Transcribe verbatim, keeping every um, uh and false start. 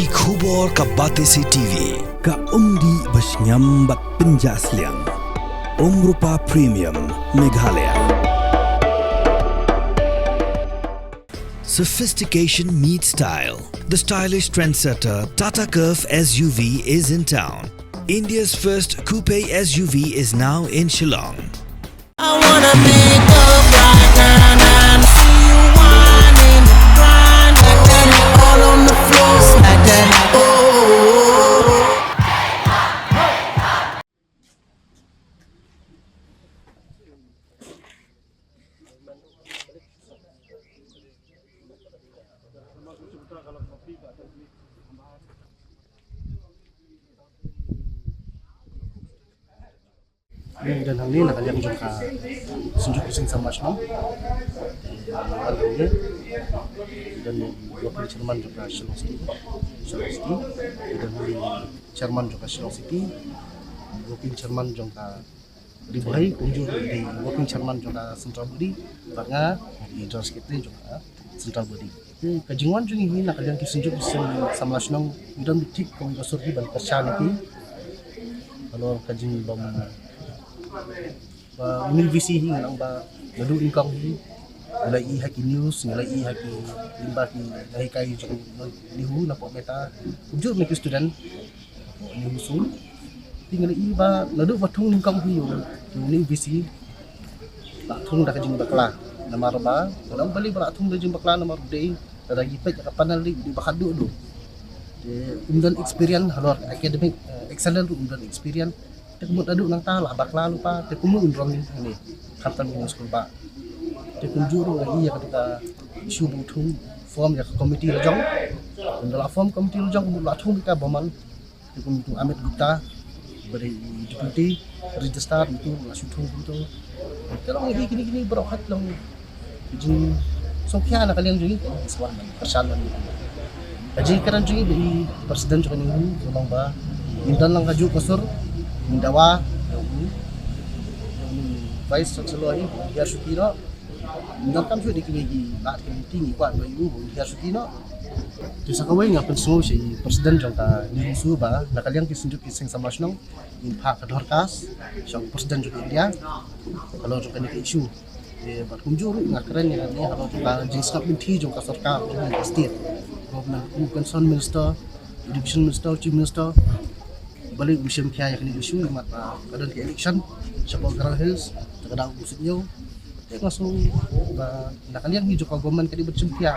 Khubor ka Batesi T V, ka umdih ba shngiam bad pynjah sliang. Umrupa Premium, Meghalaya. Sophistication meets style. The stylish trendsetter Tata Curvv S U V is in town. India's first coupe S U V is now in Shillong. I wanna make up right now, now. See you whining, grinding, all on the floor, slide that. Oh. Ngi don hangne na ka liang jong ka Synjuk Ïing Samla Shnong. Ngi don hangne, ngi don working chairman jong ka Shillong City, Shillong City. Ngi don hangne chairman jong ka Shillong City, working chairman jong ka Ri Bhoi, kumjuh dei working chairman jong ka Central Body, bad nga dei general secretary jong ka Central Body. Te ka jingwan jong ngi hi na ka liang ki Synjuk Ïing Samla Shnong, ngi don beit thik kum ka sur hi ban kyrshan ïa ki. Halor ka jingbym, ba une u V C hi nga nang ba naduh nyngkong hi ngi la ïohi ha ki news, ngi la ïohi ha ki lyngba ki nonghikai jong NEHU napoh Meta, kumjuh ma ki student NEHUSU. Te ngi la ïohi ba naduh ba thung nyngkong hi ïa une u V C, la thung da ka jingbakla. Namar ba, nga ong balei ba la thung da jingbakla, namar dei lada ngi peit ïa ka panel dei ba khatduh duh. Te um don experience halor academic, eh, excellent ruh um don experience. Te kumno naduh nangta la bakla lypa, te kumno un rung hangne, khamtam ïa u skulbah. Te kumjuh ruh nga ïohi ïa kata ka issue ba u thung form ïa ka committee la jong. Ynda la form committee la jong, kumno la thung ïa ka bymman. Te kum utu Amit Gupta, ba dei u deputy registrar, utu la shu thung kumto. Te long hi kine kine baroh, hooid long ka jingsngewkhia na ka liang jong ngi, sngewbha ban kyrshan ban. Ka jingkren jong ngi ba i president jong ka NEHU, ka long ba ngin don lang kajuh ka sur, ngin dawa ïa u, ïa u vice chancellor hi, u hiar shuki noh. Ngin donkam shuh de kine ki lad ki lynti, ngi kwah ba ïa u, u hiar shuki noh. Te sa kawei nga pynsngew sha i president jong ka NEHUSU ba na ka liang ki Synjuk Ïing Samla Shnong ngin phah ka dorkhas sha u president jong ka India halor jong kane ka issue. Te bad kumjuh ruh nga kren ïa kane halor jong ka jingsngap lynti jong ka sorkar jong ka state, government, u concerned minister, education minister, chief minister. Balei u shim khia ïa kane ka issue, imat ba ka don ka election shapoh Garo Hills, te ka dei u sitñiew. Te nga sngew ba na ka liang hi jong ka government ka dei ban shim khia.